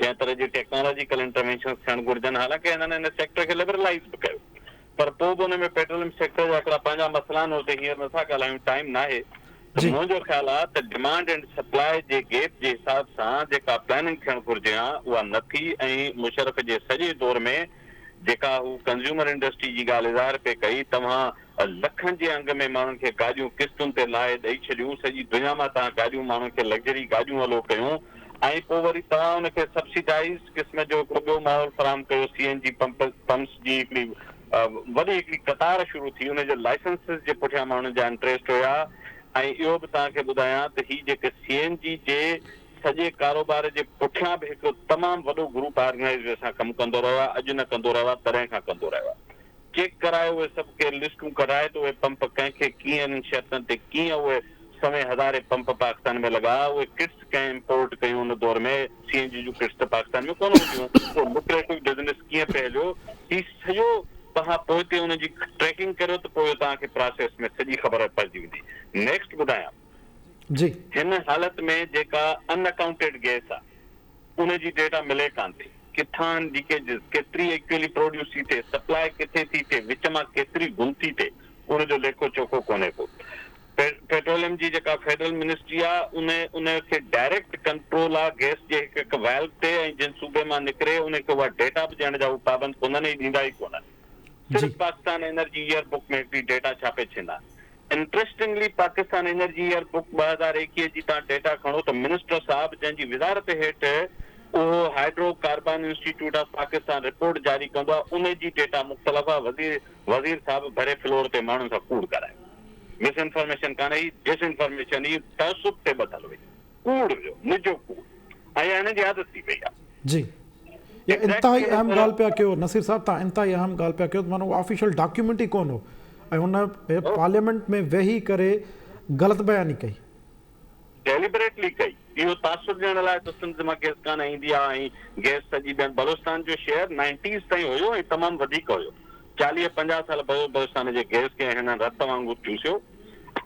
جنهن طرح جي ٽيڪنالاجيڪل انٽروينشنز ٿيڻ گهرجن حالانڪه هنن ان سيڪٽر کي لبرلائيز به ڪيو پر پوء به ان ۾ پيٽروليم سيڪٽر جا هڪڙا پنهنجا مسئلا آهن اتي هينئر نٿا ڳالهايون ٽائيم ناهي ته منهنجو خيال آهي ته ڊمانڊ اينڊ سپلاء جي گيپ جي حساب سان جيڪا پلاننگ ٿيڻ گهرجي ها اها نه ٿي ۽ مشرف جي سڄي دور ۾ جيڪا هو ڪنزيومر انڊسٽري جي ڳالهه اظهار پئي ڪئي توهان لکن جي انگ ۾ ماڻهن کي گاڏيون قسطن تي لاهي ڏئي ڇڏيون سڄي دنيا مان توهان گاڏيون ماڻهن کي لگزري گاڏيون الو ڪيون ۽ پوء وري توهان ان کي سبسڊائيزڊ قسم جو هڪڙو ٻيو ماحول فراهم ڪيو، سي اين جي پمپس جي هڪڙي وڏي هڪڙي قطار شروع ٿي، ان جي لائسنسز جي پٺيان ماڻهن جا انٽريسٽ هيا ۽ اهو به توهان کي ٻڌايان ته هي جيڪي سي اين جي جي سڄي ڪاروبار جي پٺيان به هڪڙو تمام وڏو گروپ آرگنائيزڊ وي سان ڪم ڪندو رهيو آهي، اڄ نه ڪندو رهيو آهي تڏهن کان ڪندو رهيو آهي. چيڪ ڪرائي اهي سڀ ڪي لسٽون ڪڍائي ته اهي پمپ ڪنهن کي ڪيئن انهن شرطن تي ڪيئن اهي سوين هزارين پمپ پاڪستان ۾ لڳا اهي ڪٽس ڪنهن امپورٽ ڪيون ان دور ۾ سي اين جي جون ڪٽس ته پاڪستان ۾ ڪونه هونديون اهو لوڪريٽو بزنس ڪيئن پئي هليو هي سڄو توهان پوئتي ان جي ٽريڪنگ ڪريو ته پوء توهان کي پراسيس ۾ سڄي خبر پئجي ويندي نيڪسٽ ٻڌايان جي. هن حالت ۾ جيڪا ان اڪائونٽيڊ گئس آ ان جي ڊيٽا ملي ڪانه ٿي، ڪٿان ليڪيجز، ڪيتري ايڪچوئلي پروڊيوس ٿي ٿئي، سپلاء ڪٿي ٿي ٿئي، وچ مان ڪيتري گم ٿي ٿئي، ان جو ليکو چوکو ڪونهي ڪو. پيٽروليم جي جيڪا فيڊرل منسٽري آ ان ان کي ڊائريڪٽ ڪنٽرول آ گئس جي هڪ هڪ ويلو تي ۽ جن صوبي مان نڪري ان کي اها ڊيٽا به ڏيڻ جا هو پابند ڪونهن ۽ ڏيندا ئي ڪونهن. صرف پاڪستان انرجي ايئر بڪ ۾ هڪڙي ڊيٽا ڇاپي ڇڏيندا. Interestingly Pakistan energy year book 2021 جي تان ڊيٽا کڻو ته منسٽر صاحب جنهن جي وزارت هيٺ اهو hydrocarbon institute of Pakistan report جاري ڪندو آهي ان جي ڊيٽا مختلف آهي وزير وزير صاحب ڀري فلور تي ماڻهن سان ڪوڙ ڳالهايو مس انفارميشن ڪانه هئي ڊس انفارميشن هئي تعصب تي ٻڌل هئي ڪوڙ هيو نجو ڪوڙ ۽ اها هن جي عادت ٿي پئي آهي. جي اها انتهائي اهم ڳالهه پيا ڪيو نصير صاحب تهان انتهائي اهم ڳالهه پيا ڪيو ته معنيٰ اهو آفيشل ڊاڪيومينٽ ئي ڪونه هو ۽ هن پارليامينٽ ۾ ويهي ڪري غلط بياني ڪئي. ڊيليبريٽلي ڪئي اهو تاثر ڏيڻ لاء ته سنڌ مان گئس ڪانه ايندي آ ۽ گئس سڄي ٻين بلوچستان جو شيئر نائنٽيز تائين هيو ۽ تمام وڌيڪ هيو چاليهه پنجاهه سال بلوچستان جي گئس کي هنن رت وانگر چوسيو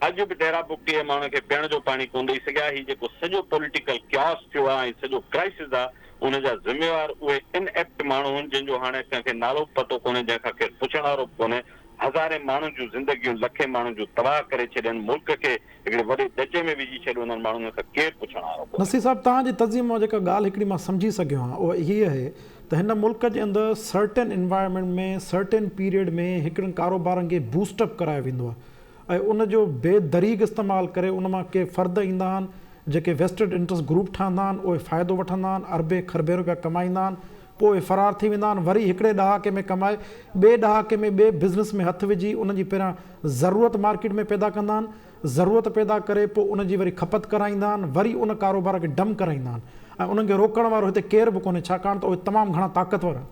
اڄ به ڊيرا بگٽي جي ماڻهن کي پيئڻ جو پاڻي ڪونه ڏئي سگهيا هي جيڪو سڄو پوليٽيڪل ڪياس ٿيو آ ۽ سڄو ڪرائسز آ ان جا ذميوار اهي ان ايپٽ ماڻهو هن جن جو هاڻي ڪنهن کي نالو به پتو ڪونهي جنهن کان ڪير پڇڻ وارو به ڪونهي هزارين ماڻهن جون زندگيون لکين ماڻهن جون تباهه ڪري ڇڏين ملڪ کي هڪڙي وڏي ڏچي ۾ وجهي ڇڏيو انهن ماڻهن کان ڪير پڇڻ وارو ڪونهي. نصير صاحب توهان جي تجزيي مان جيڪا ڳالهه هڪڙي مان سمجهي سگهيو آهيان اها هيء آهي ته هن ملڪ جي اندر سرٽين انوائرمينٽ ۾ سرٽين پيريڊ ۾ هڪڙن ڪاروبارن کي بوسٽ اپ ڪرايو ويندو آهي ۽ ان جو بي دريغ استعمال ڪري ان مان ڪي فرد ايندا آهن جيڪي ويسٽڊ انٽرسٽ گروپ ٺهندا آهن اهي فائدو وٺندا آهن اربين کربين روپيا ڪمائيندا آهن پوء اهي فرار ٿي ويندا آهن وري هڪڙي ڏهاڪي ۾ ڪمائي ٻئي ڏهاڪي ۾ ٻئي بزنس ۾ هٿ وجهي انهن جي پهريان ضرورت مارڪيٽ ۾ پيدا ڪندا آهن ضرورت پيدا ڪري پوء ان جي وري کپت ڪرائيندا آهن وري ان ڪاروبار کي ڊم ڪرائيندا آهن ۽ انهن کي روڪڻ وارو هتي ڪير به ڪونهي ڇاڪاڻ ته اهي تمام گهڻا طاقتور آهن.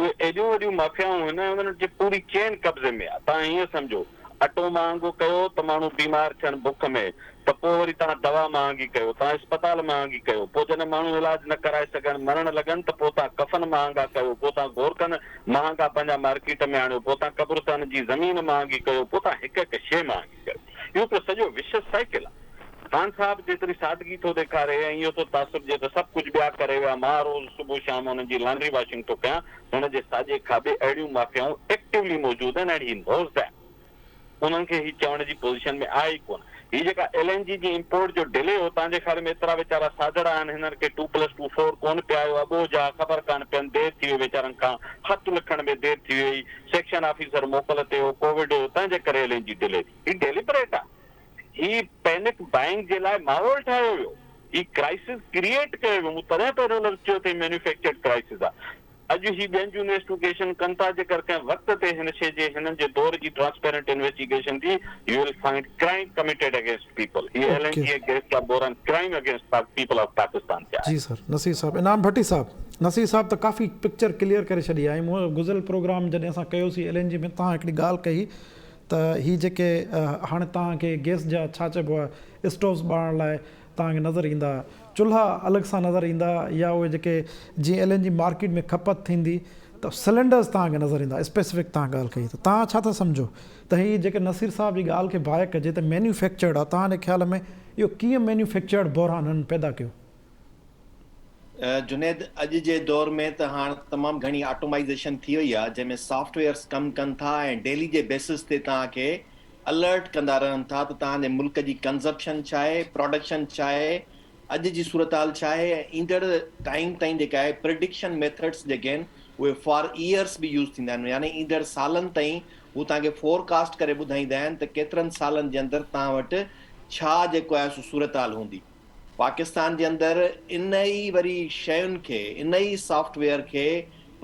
اهي ايڏيون وڏيون مافيائون هن ۽ انهن جي پوري چين قبضي ۾ آ. توهان هيئن سمجهو اٽو مهانگو ڪيو ته ماڻهو بيمار ٿين بک ۾ ته پوء وري توهان دوا مهانگي ڪيو، توهان اسپتال مهانگي ڪيو، پوء جڏهن ماڻهو علاج نه ڪرائي سگهن مرڻ لڳن ته پوء توهان ڪفن مهانگا ڪيو، پوء توهان گورڪن مهانگا پنهنجا مارڪيٽ ۾ آڻيو، پوء توهان قبرستان جي زمين مهانگي ڪيو، پوء توهان هڪ هڪ شيء مهانگي ڪيو. اهو هڪڙو سڄو وشس سائيڪل آ. خان صاحب جيتري سادگي ٿو ڏيکاري ۽ اهو ٿو تاثر ڏئي ته سڀ ڪجهه ٻيا ڪري ويا، مان روز صبح شام انهن جي لانڊري واشنگ ٿو ڪيان، هن جي ساڄي کاٻي اهڙيون مافيائون ايڪٽولي موجود آهن ۽ هي نوز that. انهن کي هي چوڻ جي پوزيشن ۾ آهي ئي ڪونه. هي جيڪا ايل اين جي جي امپورٽ جو ڊلي هو تان جي خيال ۾ ايترا ويچارا سادڙا آهن هنن کي ٽو پلس ٽو فور ڪونه پيا آيو اٻوجهه آ خبر ڪانه پين دير ٿي وئي ويچارن کان خط لکڻ ۾ دير ٿي وئي سيڪشن آفيسر موڪل تي هو ڪووڊ هيو تنهن جي ڪري ايل اين جي ڊلي ٿي هي ڊيليبريٽ آ. هي پينڪ بائنگ جي لاء ماحول ٺاهيو ويو، هي ڪرائسز ڪريئيٽ ڪيو ويو، مون تڏهن پهريون لفظ چيو ته هي مينوفيڪچرڊ ڪرائسز آ. اڄ هي ٻين جون انويسٽوگيشن ڪن ٿا، جيڪر ڪنهن وقت تي هن شيء جي هنن جي دور جي ٽرانسپيرنٽ انويسٽيگيشن ٿي، you will find crime committed against people, he L N G ۽ gas جا بحران crime against people of Pakistan ٿيا آهن. جي سر نصير صاحب انعام ڀٽي صاحب نصير صاحب ته ڪافي پڪچر ڪليئر ڪري ڇڏي آهي مون گذريل پروگرام جڏهن اسان ڪيوسين ايل اين جي ۾ توهان هڪڙي ڳالهه ڪئي ته هي جيڪي هاڻي توهان کي گئس جا ڇا چئبو آهي اسٽووز ٻارڻ لاء توهان کي نظر ايندا چلها الڳ سان نظر ايندا يا اهي جيڪي جيئن ايل اين جي مارڪيٽ ۾ کپت ٿيندي ته سلينڊرز توهان کي نظر ايندا اسپيسفڪ توهان ڳالهه ڪئي ته توهان ڇا ٿا سمجهو ته هي جيڪي نصير صاحب جي ڳالهه کي بائي ڪجي ته مينيوفيڪچرڊ آهي توهان جي خيال ۾ اهو ڪيئن مينيوفيڪچرڊ بحران هنن پيدا ڪيو؟ جنيد اڄ جي دور ۾ ته هاڻ تمام گهڻي آٽومائيزيشن ٿي وئي آهي جنهن ۾ سافٽ ويئرس ڪم ڪن ٿا ۽ ڊيلي جي بيسس تي توهان کي الرٽ ڪندا رهن ٿا ته توهان جي ملڪ جي ڪنزپشن ڇا آهي پراڊڪشن ڇا آهي اڄ جي صورتحال ڇا آهي ۽ ايندڙ ٽائيم تائين جيڪا آهي پرڊڪشن ميٿڊس جيڪي آهن اهي فار ايئرس به يوز ٿيندا آهن يعني ايندڙ سالن تائين هو توهان کي فور ڪاسٽ ڪري ٻڌائيندا آهن ته ڪيترن سالن جي اندر توهان وٽ ڇا جيڪو آهي سو صورتحال هوندي. پاڪستان جي اندر ان ئي وري شين کي، ان ئي سافٽ ويئر کي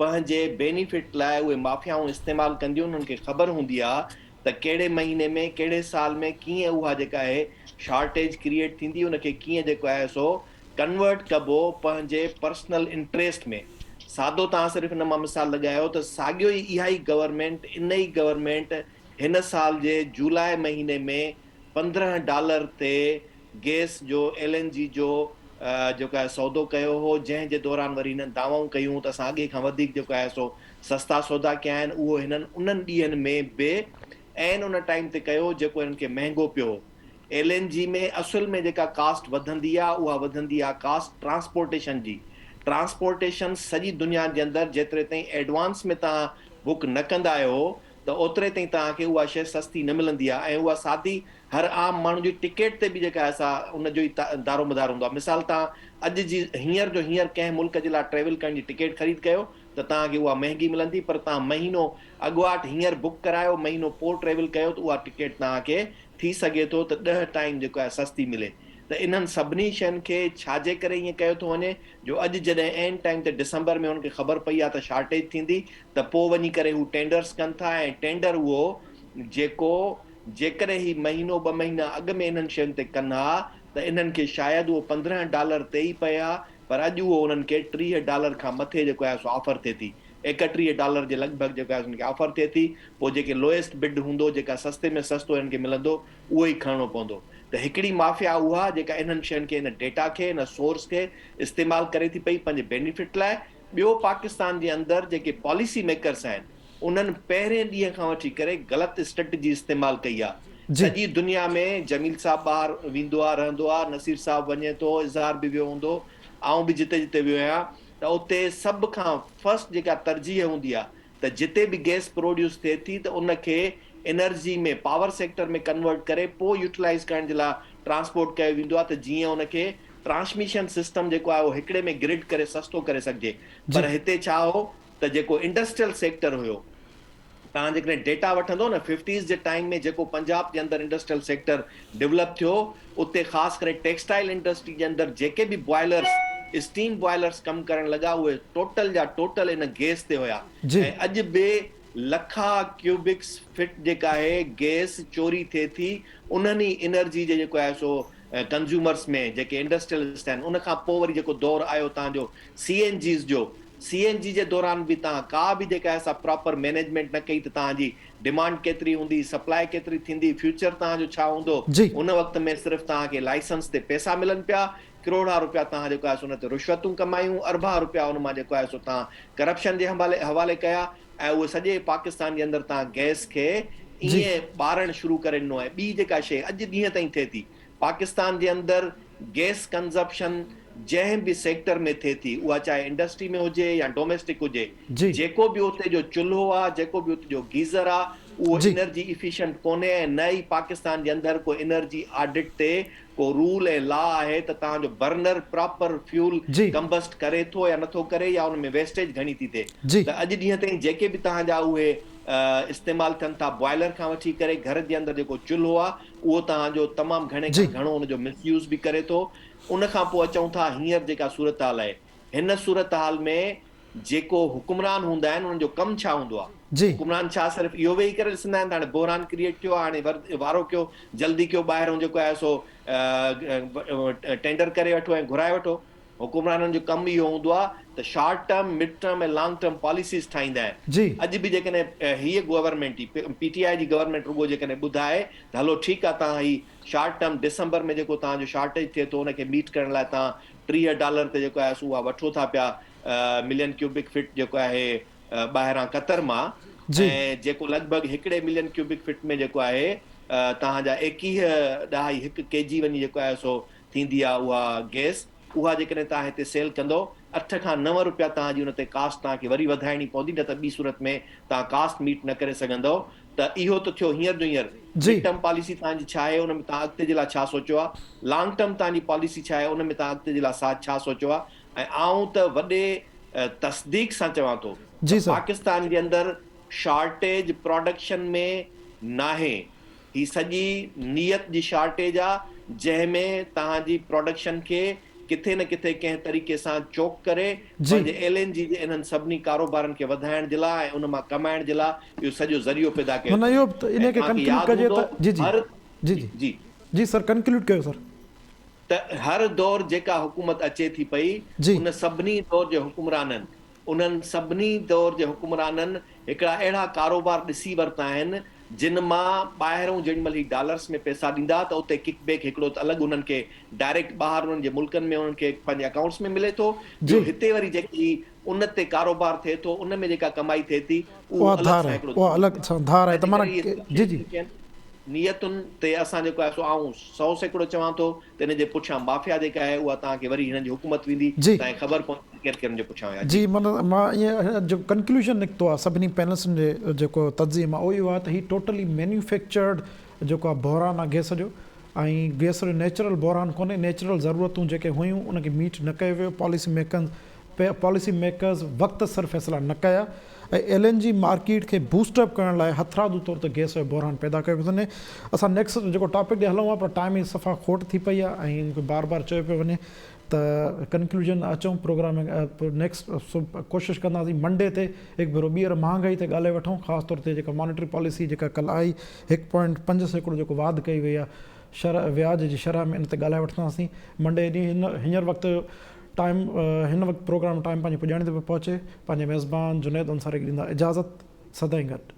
پنهنجي بينيفٽ لاء اهي مافيائون استعمال ڪنديون، انهن کي خبر هوندي آ ته ڪهڙي مهيني ۾ ڪهڙي سال ۾ ڪيئن اها جيڪا آهي شارٽيج ڪريئيٽ ٿيندي ان کي ڪيئن جيڪو آهي سو ڪنورٽ ڪبو پنهنجي پرسنل انٽريسٽ ۾. سادو توهان صرف ان مان مثال لڳايو ته ساڳيو ئي اها ئي گورنمينٽ ان ئي گورنمينٽ هن سال جي جولاء مهيني ۾ 15 ڊالر تي گئس جو ايل اين جي جو جيڪو آهي سودو ڪيو هو جنهن جي دوران وري هنن دعوائون ڪيون ته اسان اڳي کان وڌيڪ جيڪو آهي سو سستا سودا ڪيا آهن اهو هنن انهن ڏينهن ۾ به عين ان ٽائيم تي ڪيو جيڪو هنن کي مهنگو پيو هو ايل اين جي ۾ اصل ۾ جيڪا ڪاسٽ وڌندي آهي اها وڌندي آهي ڪاسٽ ٽرانسپورٽيشن جي ٽرانسپورٽيشن سڄي دنيا جي اندر جيتري تائين ايڊوانس ۾ توهان بڪ نه ڪندا آهيو ته اوتري تائين توهان کي اها شيء سستي نه ملندي آهي ۽ اها سادي هر عام ماڻهو جي ٽڪيٽ تي به جيڪا آهي سا ان جو ئي دارومدار هوندو آهي. مثال توهان اڄ جي هينئر جو هينئر ڪنهن ملڪ جي لاء ٽريول ڪرڻ جي ٽڪيٽ خريد ڪيو ته توهان کي اها مهنگي ملندي پر توهان مهينو اڳواٽ هينئر بڪ ڪرايو مهينو پوء ٽريول ڪيو ته اها ٽڪيٽ توهان کي ٿي سگهي ٿو ته ڏهه ٽائيم جيڪو آهي سستي ملي ته انهن سڀني شين کي ڇا جي ڪري ائين ڪيو ٿو وڃي جو اڄ جڏهن عين ٽائيم تي ڊسمبر ۾ هن کي خبر پئي آهي ته شارٽيج ٿيندي ته پوء وڃي ڪري هو ٽينڊرس ڪن ٿا ۽ ٽينڊر اهو جيڪو جيڪڏهن هي مهينو ٻه مهينا اڳ ۾ انهن شين تي ڪن ها ته انهن کي شايد اهو 15 ڊالر تي ئي پئي ها پر اڄ اهو انهن کي 30 ڊالر کان مٿي جيڪو آهي سو آفر ٿئي ٿي 31 ڊالر جي لڳ ڀڳ جيڪو آهي سو انهن کي آفر ٿئي ٿي پوء جيڪي لوئيسٽ بڊ هوندو جيڪا سستي ۾ سستو انهن کي ملندو اهو ئي کڻڻو پوندو. ته هڪڙي مافيا اها جيڪا انهن شين کي ان ڊيٽا کي ان سورس کي استعمال ڪري ٿي پئي پنهنجي بينيفٽ لاء ٻيو پاڪستان جي اندر جيڪي پاليسي ميڪرس آهن انهن پهرين ڏينهن کان وٺي ڪري غلط اسٽريٽجي استعمال ڪئي آ. سڄي دنيا ۾ جميل صاحب ٻاهر ويندو آ رهندو آ نصير صاحب وڃي ٿو اظهار به ويو هوندو آئون به جتي جتي ويو آهيان ته اتي سڀ کان فرسٽ جيڪا ترجيح هوندي آ ته جتي به گئس پروڊيوس ٿئي ٿي ته ان کي انرجي ۾ پاور سيڪٽر ۾ ڪنورٽ ڪري پوء يوٽيلائيز ڪرڻ جي لاء ٽرانسپورٽ ڪيو ويندو آ ته جيئن ان کي ٽرانسميشن سسٽم جيڪو آهي اهو هڪڙي ۾ گرڊ ڪري سستو ڪري سگهجي پر هتي ڇا هو ته جيڪو انڊسٽريل سيڪٽر هيو توهان جيڪڏهن ڊيٽا وٺندو نه ففٽيز جي ٽائيم ۾ جيڪو پنجاب جي اندر انڊسٽريل سيڪٽر ڊولپ ٿيو اتي خاص ڪري ٽيڪسٽائل انڊسٽري جي اندر جيڪي به بوائلرس اسٽيم بوائلرس ڪم ڪرڻ لڳا اهي ٽوٽل جا ٽوٽل ان گيس تي هيا ۽ اڄ به لکا ڪيوبڪس فٽ جيڪا آهي گيس چوري ٿئي ٿي انهن ئي انرجي جي جيڪو آهي سو ڪنزيومرس ۾ جيڪي انڊسٽريلسٽ آهن ان کان پوء وري جيڪو دور آيو تان جو سي اين جيز جو سي اين جي جي دوران به توهان ڪا به جيڪا آهي سا پراپر مينيجمينٽ نه ڪئي ته توهان جي ڊمانڊ ڪيتري هوندي سپلاء ڪيتري ٿيندي فيوچر توهان جو ڇا هوندو ان وقت ۾ صرف توهان کي لائسنس تي پئسا ملن پيا ڪروڙها روپيا توهان جيڪو آهي سو ان تي رشوتون ڪمايون اربها روپيا ان مان جيڪو آهي سو توهان ڪرپشن جي حوالي ڪيا ۽ اهي سڄي پاڪستان جي اندر توهان گئس کي ائين ٻارڻ شروع ڪري ڏنو ۽ ٻي جيڪا شيء اڄ ڏينهن تائين ٿئي ٿي پاڪستان جي اندر گئس ڪنزپشن جنهن به سيڪٽر ۾ ٿئي ٿي اها چاهي انڊسٽري ۾ هجي يا ڊوميسٽڪ هجي جيڪو به اتي جو چلهو آ جيڪو به اتي جو گيزر آ اهو انرجي افيشنٽ ڪونهي ۽ نه ئي پاڪستان جي اندر ڪو انرجي آڊٽ تي ڪو رول ۽ لا آهي ته توهان جو برنر پراپر فيول ڪمبسٽ ڪري ٿو يا نٿو ڪري يا ان ۾ ويسٽيج گهڻي ٿي ٿئي ته اڄ ڏينهن تائين جيڪي به توهان جا اهي استعمال ٿين ٿا بوائلر کان وٺي ڪري گهر جي اندر جيڪو چلهو آ اهو توهان جو تمام گهڻي کان گهڻو ان جو مس يوز به ڪري ٿو ان کان پوء اچون ٿا هينئر جيڪا صورتحال آهي هن صورتحال ۾ جيڪو حڪمران هوندا آهن انهن جو ڪم ڇا هوندو آهي؟ حڪمران ڇا صرف اهو ويهي ڪري ڏسندا آهن ته هاڻي بحران ڪريئيٽ ٿيو آهي هاڻي وارو ڪيو جلدي ڪيو ٻاهرون جيڪو آهي سو ٽينڊر ڪري وٺو ۽ گهرائي وٺو. حڪمرانن جو ڪم اهو هوندو آهي ته short term, mid term ۽ long term policies ٺاهيندا آهن. اڄ به جيڪڏهن هيء گورنمينٽ ئي پي ٽي آء جي گورنمينٽ رڳو جيڪڏهن ٻڌائي ته هلو ٺيڪ آهي توهان هي شارٽ ٽرم ڊسمبر ۾ جيڪو توهان جو شارٽيج ٿئي ٿو ان کي ميٽ ڪرڻ لاء توهان 30 ڊالر تي جيڪو آهي سو اها وٺو ٿا پيا ملين ڪيوبڪ فٽ جيڪو آهي ٻاهران قطر مان ۽ جيڪو لڳ ڀڳ هڪڙي ملين ڪيوبڪ فٽ ۾ جيڪو آهي توهان جا ايڪيهه ڏهائي هڪ ڪي جي وڃي جيڪو آهي سو ٿيندي آهي اها گئس اها جيڪڏهن توهان هتي سيل ڪندو اٺ کان نو روپيا توهان جي ان تي ڪاسٽ توهان کي وري وڌائڻي پوندي نه ته ٻي صورت ۾ توهان ڪاسٽ ميٽ نه ڪري سگهندو ته اهو ته ٿيو هينئر جو هينئر مڊ ٽرم پاليسي توهان جي ڇا آهي ان ۾ توهان اڳتي جي لاء ڇا سوچيو آهي لانگ ٽرم توهان جي پاليسي ڇا آهي ان ۾ توهان اڳتي جي لاء ڇا سوچيو آهي ۽ آئون ته وڏي تصديق سان چوان ٿو ته پاڪستان جي اندر شارٽيج پراڊڪشن ۾ ناهي هي سڄي نيت جي شارٽيج آ جنهن ۾ توهان جي پراڊڪشن کي ڪٿي نه ڪٿي ڪنهن طريقي سان چوڪ ڪري پنهنجي ايل اين جي جي انهن سڀني ڪاروبارن کي وڌائڻ جي لا ۽ ان مان ڪمائڻ جي لا اهو سڄو ذريعو پيدا ڪيو ٿو وڃي ۽ توهان کي ياد هوندو هر جي جي سر ڪنڪلوڊ ڪيو سر. ته هر دور جيڪا حڪومت اچي ٿي پئي ان سڀني دور جي حڪمرانن انهن سڀني دور جي حڪمرانن هڪڙا اهڙا ڪاروبار ڏسي ورتا آهن جن مان ٻاهرئون جيڏي مهل هي ڊالرس ۾ پئسا ڏيندا ته اتي ڪڪ بيڪ هڪڙو ته الڳ انهن کي ڊائريڪٽ ٻاهر انهن جي ملڪن ۾ انهن کي پنهنجي اڪائونٽس ۾ ملي ٿو ٻيو هتي وري جيڪي هي ان تي ڪاروبار ٿئي ٿو ان ۾ جيڪا ڪمائي ٿئي ٿي اهو اها الڳ ڌار سان آهي هڪڙو اها ڌنڌو الڳ سان ڌار آهي ته تنهنجي معنيٰ ڪري اهي جي جي شيون جيڪي آهن نيتن تي اسان جيڪو آهي سو آئون 100% چوان ٿو ته ان جي پٺيان مافيا جيڪا آهي اها توهان کي وري هنن جي حڪومت ويندي توهان کي خبر پوندي ته ڪير ڪير ان جي پٺيان هيا. جي معنيٰ مان ائين جيڪو ڪنڪلوزن نڪتو آهي سڀني پينلسن جي جيڪو تجزيي مان اهو اهو آهي ته هي ٽوٽلي مينيوفيڪچرڊ جيڪو آهي بحران آهي گئس جو ۽ گئس جو نيچرل بحران ڪونهي نيچرل ضرورتون جيڪي هيون ان کي ميٽ نه ڪيو ويو پاليسي ميڪنز پاليسي ميڪرز وقت سر فيصلا نه ڪيا ۽ ايل اين جي مارڪيٽ کي بوسٽ اپ ڪرڻ لاء هٿرادو طور تي گئس جو بحران پيدا ڪيو پيو وڃي. اسان نيڪسٽ جيڪو ٽاپڪ ڏي هلون ها پر ٽائيم جي صفا کوٽ ٿي پئي آهي ۽ مون کي بار بار چيو پيو وڃي ته ڪنڪلوزن اچون پروگرام ۾ نيڪسٽ ڪوشش ڪنداسين منڊي تي هڪ ڀيرو ٻيهر مهانگائي تي ڳالهائي وٺون خاص طور تي جيڪا مانيٽري پاليسي جيڪا ڪلهه آئي هڪ پوائنٽ 5% جيڪو واڌ ڪئي وئي آهي شرح وياج جي شرح ۾ ان تي ڳالهائي وٺنداسين منڊي ڏينهن هينئر وقت ٽائيم هن وقت پروگرام ٽائيم پنهنجي پڄاڻي تي پيو پهچي پنهنجي ميزبان جنيد انصاري کي ڏيندا اجازت سدائين گڏ.